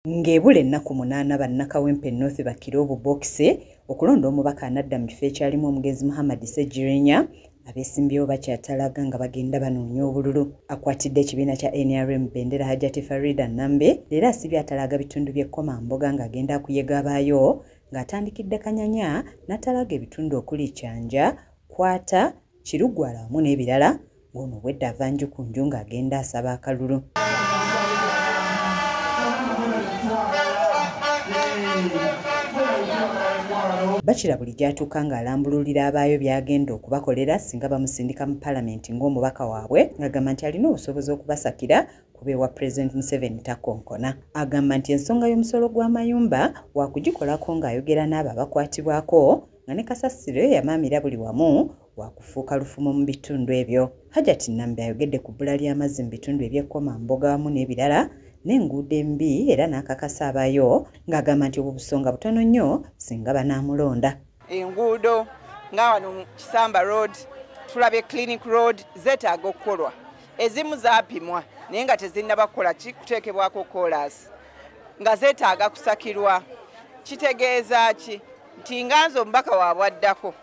Ng'ebula ennaku 8 bannakawempe North bakire obubokisi okulonda omubaka anadda mu kifo ekyalimu omugenzi Muhammad Ssegirinya, abeesimbyewo bakyatalaga nga bagenda banoonya obululu. Akwatidde ekibiina kya NRM bendera Hajati Farida Nambi leero asibye atalaga bitundu by'e Komamboga ng'agenda akuyega abaayo ng'atandikidde Kanyanya n'atalaga ebitundu okuli Kyanja, Kwata, Kirugwala wamu n'ebirala, ng'ono obwedda ava nju ku nju ng'agenda asaba akalulu. Bakira buli gy'atuuka ng'alambululira abaayo by'agenda okubakolera singa bamusindika mu paalamenti ng'omubaka waabwe, ng'agamba nti alina obusobozi okubasakira kuba ewa Pulezidenti Museveni takonkona. Agamba nti ensonga y'omusolo gw'amayumba waakugikolako ng'ayogera n'abo abakwatibwako, nga ne kasasiro yamaamira buli wamu waakufuuka lufumo mu bitundu ebyo. Hajati Nambi ayogedde ku bbula ly'amazzi mu bitundu eby'e Komamboga wamu n'ebirala n'enguudo embi, era n'akakasa abaayo ng'agamba nti obwo busonga butono nnyo singa banaamulonda. Enguudo nga wano Kisamba Road, tulabye Clinic Road zeetaaga okukolwa, ezimu zaapimwa naye nga tezinnaba kukola ki kuteekebwako koolaasi, nga zeetaaga kusakirwa. Kitegeeza ki nti nga nze omubaka waabwe addako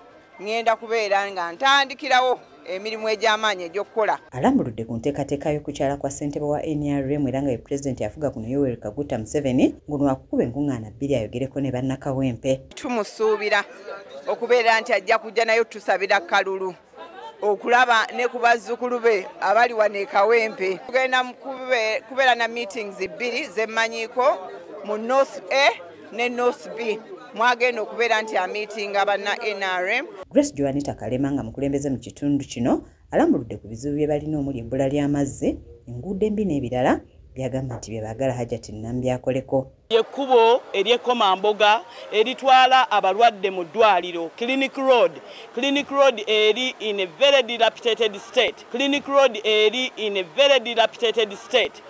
ŋŋenda kubeera nga ntandikirawo emirimu egy'amaanyi egy'okukola. Alambuludde ku nteekateeka y'okukyala kwa ssentebe wa NRM era nga ye pulezidenti afuga kuno Yoweri Kaguta Museveni, ng'ono akukuba enkuŋŋaana 2 ayogereko ne bannakawempe. Tumusuubira okubeera nti ajja kujja naye tusabira kalulu okulaba ne ku bazzukulu be abali wano e Kawempe. Tugenda kubeera na meetings 2 zemmanyiiko mu North A ne North B, mwagenda okubeera nti amiitinga banna NRM. Grace Joanita Kalema nga mukulembeze mu kitundu kino alambuludde ku bizibu bye balina omuli ebbula ly'amazzi, enguudo embi n'ebirala by'agamba nti bye baagala Hajati Nambi akoleko. Ekkubo ery'e Komamboga eritwala abalwadde mu ddwaliro, Clinic Road. Clinic Road eri in a very dilapidated state. Clinic Road eri in a very dilapidated state.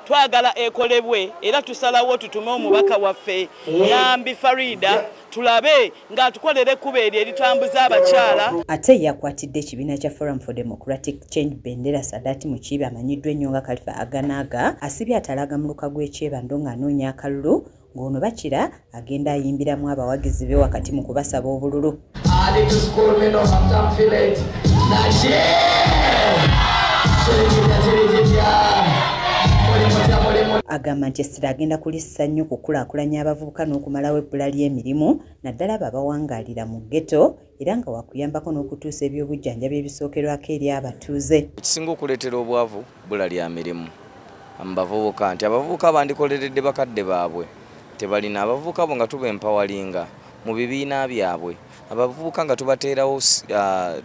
Twagala ekolebwe era tusalawo tutume omubaka waffe Nambi Farida tulabe ng'atukolera ekkubo eryo eritambuza abakyala. Ate yakwatidde ekibiina kya Forum for Democratic Change bendera Sadati Mukiibi amanyiddwa ennyo nga Khalifa Aganaga asibye atalaga muluka gw'ekyebando ng'anoonya akalulu, ng'ono bakira agenda ayimbiramu abawagizi be wakati mu kubasaba obululu. Agamba nti essira agenda kulissa nnyo kukulaakulanya abavubuka n'okumalawo ebbula ly'emirimu naddala abo abawangaalira mu ghetto, era nga wakuyambako n'okutuusa ebyobujjanjabi ebisookerwako eri abatuuze. Ekisinga okuleetera obwavu bbula lya mirimu mu bavubuka, nti abavubuka bandikoleredde bakadde baabwe tebalina. Abavubuka bo nga tuba empawalinga mu bibiina byabwe, abavubuka nga tubateerawo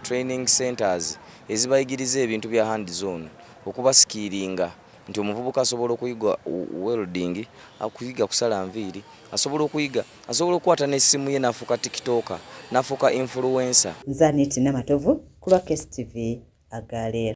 training centers ezibayigiriza ebintu bya hands on, okubasikiringa nti omuvubuka asobola okuyiga welding, akuyiga kusala nviiri, asobola okuyiga, asobola okukwata n'essimu ye n'afuuka tiktoker, n'afuuka influencer. Nze Aneti Namatovu ku lwa KSTV agaleero.